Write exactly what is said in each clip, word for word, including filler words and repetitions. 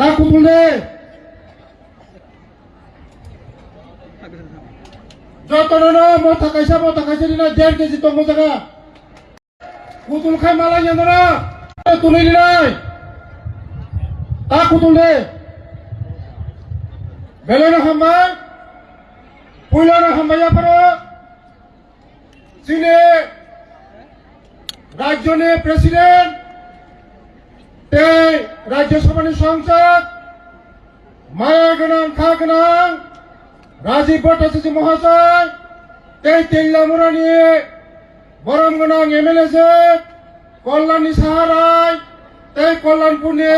Ta kutul de. Jotono no motha kaisa, motha kaisa rina der keji tongo jaga. Kutul khai malai ya nara. Tulai rinai. Ta kutul de. Belai no hambai. Puila no hambai ya pharo. Chini rajyoni president tei Rajya Sabhani sangsad, maya gwnang, kha gwnang Rajiv Bhattacharya Mahasai tei Teliamurani borom gwnang M L A je Kalyanni Saharai tei Kalyanpurni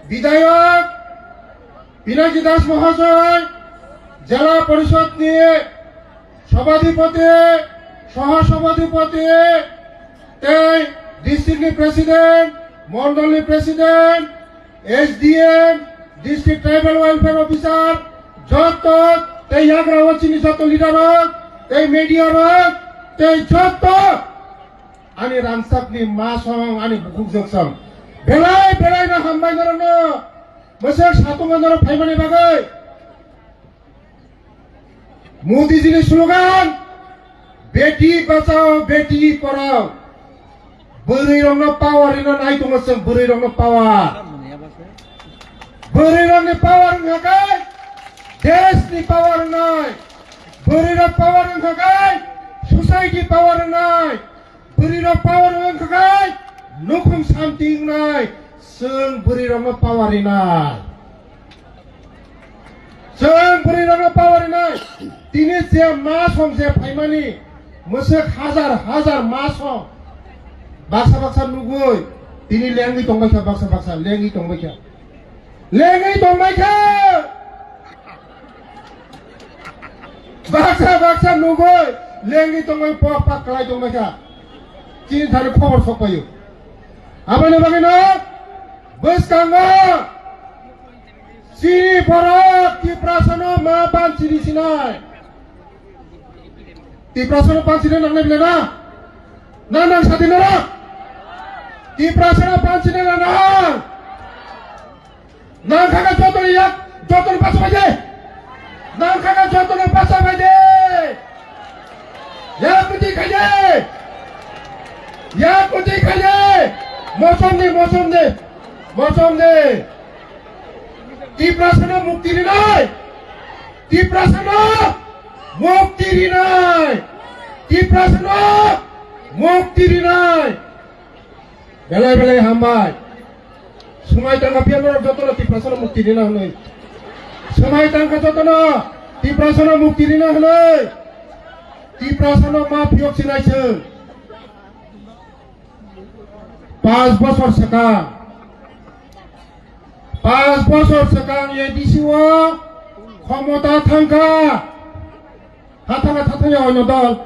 bidhayak Pinaki Das Mahasai, Jela Porisadni Sabhadipati, Soho Sabhadipati, tei district ni president, mondol ni president, S D M, district tribal welfare officer, joto tei yagra o chini joto leader rok, tei media rok, tei joto ani rangchak ni ma song, ani bukhuk jok song. Belai, belai no hambai norok no, mwswk satung norok phaimani bagwi. Modi ji ni slogan, "Beti bachao, beti padhao." Bwrwi rok no power rina nai tongo chwng, bwrwi rok no power. Bwrwi rok ni power wngkha khe desh ni power wngnai. Bwrwi rok power wngkha khe society power wngnai. Bwrwi rok power wngkha khe nukhung santi wngnai. Chwng bwrwi rok no power rinai. Chwng bwrwi rok no power rinai. Tini je ma song je phaimani mwswk hajar hajar ma song baksa baksa nugwi tini lengwi tongbaikha, baksa baksa lengwi tongbaikha. Lengwi tongbaikha. Baksa baksa nugwi lengwi tongbai pok pak kwlai tongbaikha. Chini thani khobor sokpaio. Aboni bagwino bwskango chini borok Tiprasano ma ban chini sinai. Tiprasano ban chini nangnai bile na? Na nang sadi norok? Tiprasano ban chini na nang? Nang kha khe joto ni yak, joto ni basa bai de. Nang kha khe joto ni basa bai de. Yak muti khai de. Yak muti khai de. Mosom de, mosom de. Mosom de. Tiprasano mukti rinai. Tiprasano mukti rinai. Tiprasano mukti rinai. Belai belai hambai. Swmai tangkha phiya norok jotono Tiprasano mukti rina hwnwi. Swmai tangkha jotono Tiprasano mukti rina hwnwi. Tiprasano ma phiyok sinai chwng. Panch bosor swkang. Panch bosor swkang A D C o khomota thangkha. Tha thangkha, tha thangya oino dol.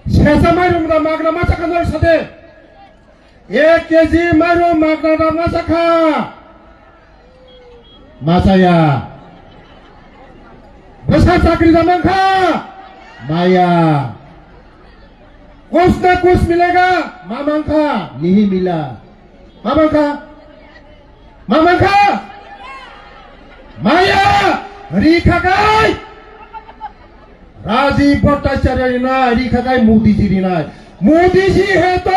Sesa mairum da magna ma chakha nol sade. Ek K G mairum magna da ma chakha. Ma chaya. Bwsa chakri da mankha. Maya. Kuch na kuch milega. Ma mankha. Nahi mila. Ma mankha. Ma mankha. Maya. Ri khakai. Rajiv Bhattacharya rinai, ri khakai Modi ji rinai. Modi ji hai to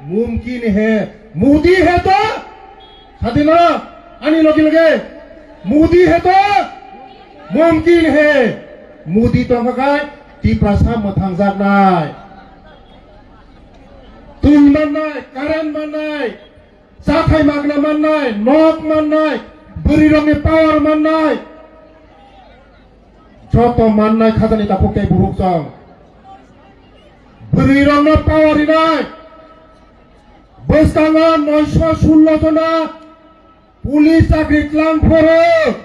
mumkin hai. Modi hai to, sadi na, ani loge loge. Modi hai to mumkin hai. Modi tong khakai Tiprasa mwthangjaknai. Twi mannai, current mannai. Chathai magna mannai, nok mannai, bwrwi rokni power mannai. Joto mannai khajani takhuk tei bukhuk chwng. Bwrwi rokno power rinai. Bwskango noisho sullo jona police chakri tlang phoro.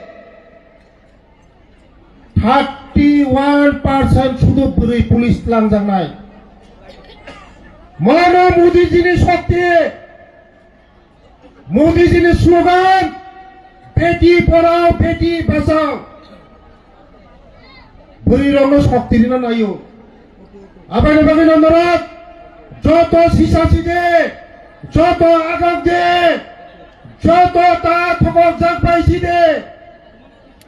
Thirty one percent sudu bwrwi police tlangjaknai. Mono Modi jini shokti, Modi jini slogan, "Beti padhao, beti bachao." Bwrwi rokno shokti rina naio. Aboni bagwi norok joto sisa side, joto agak de, joto ta Kokjak bai si de.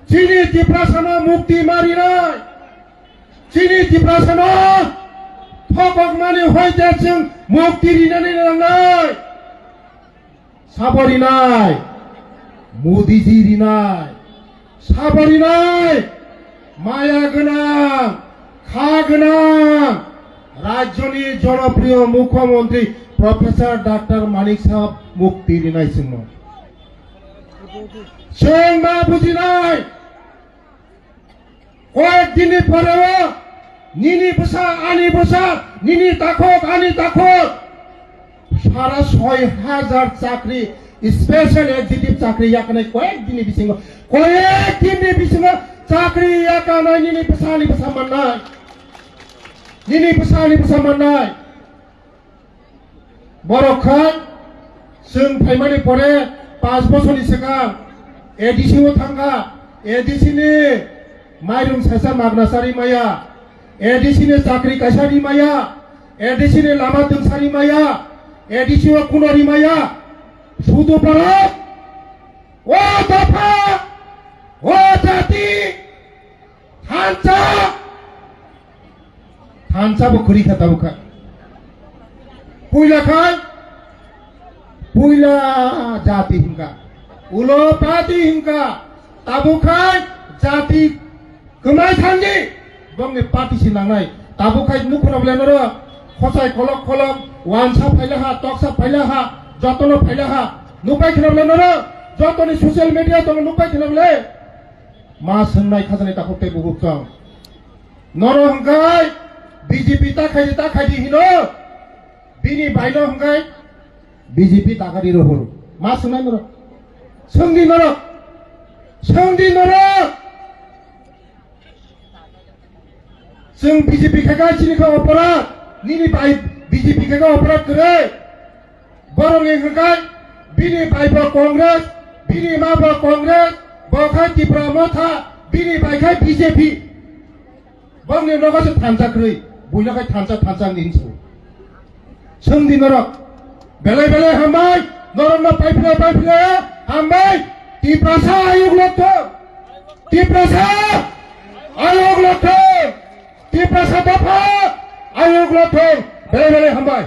Chini Tiprasano mukti marinai. Chini Tiprasano thokokmani hoite chwng mukti rinani nangnai. Sabo rinai, Modiji rinai, sabo rinai, maya gwnang, kha gwnang, rajyoni jonopriyo mukhyamantri Professor Doctor Manik Saha mukti rinai chwngno. Chwng ma bujinai, Koyek dinni poreo nini bwsa, ani bwsa, nini takhuk, ani takhuk, sara soi hajar chakri, special executive chakri yakanai koyek dinni bisingo, koyek dinni bisingo chakri yakanai nini bwsa, ani bwsa mannai, nini bwsa, ani bwsa mannai. Borok kha chwng phaimani pore panch bochorni swkang A D C o thangkha, A D C ni mairum saisa magna chari maya, A D C ni chakri kaisa ri maya, A D C ni lama twngsa ri maya, A D C o kuno ri maya, sudu borok, o dopha, o jati, Thansa! Thansa bo kwrwi kha tabuk kha. Puila khai, puila jati hwnka. Ulo party hwnka. Tabuk khai jati kwmai thangdi. Bongni party si nangnai. Tabuk khai nukhuna bole noro khosai kholok kholok, wansa phaila ha, toksa phaila ha, jotono phaila ha. Nukbai khna bole noro, jotoni social media tongo nukbai khna bole. Ma swngnai khajaknai takhuk tei bukhuk chwng. Noro hwnkhe B J P ta khaidi, ta khaidi hino. Bini baino hwnkhe B J P ta khaidi rohor. Ma swngnai norok. Swngdi norok. Swngdi norok. Chwng B J P khe kha chini khe oporad, nini bai B J P khe kha oporad kwrwi. Borok ni hwnkhe bini bai bo Congress, bini ma bo Congress, bo kha Tipra Motha, bini bai kha B J P. Bongni nogo se thansa kwrwi, buino khai thansa thansa wngdi hinwi sabo. Swngdi norok. Belai belai hambai. Norokno paiphlai paiphlai hambai. Tiprasa ayuk lokthong. Tiprasa ayuk lokthong. Tiprasa dopha ayuk lokthong. Belai belai hambai.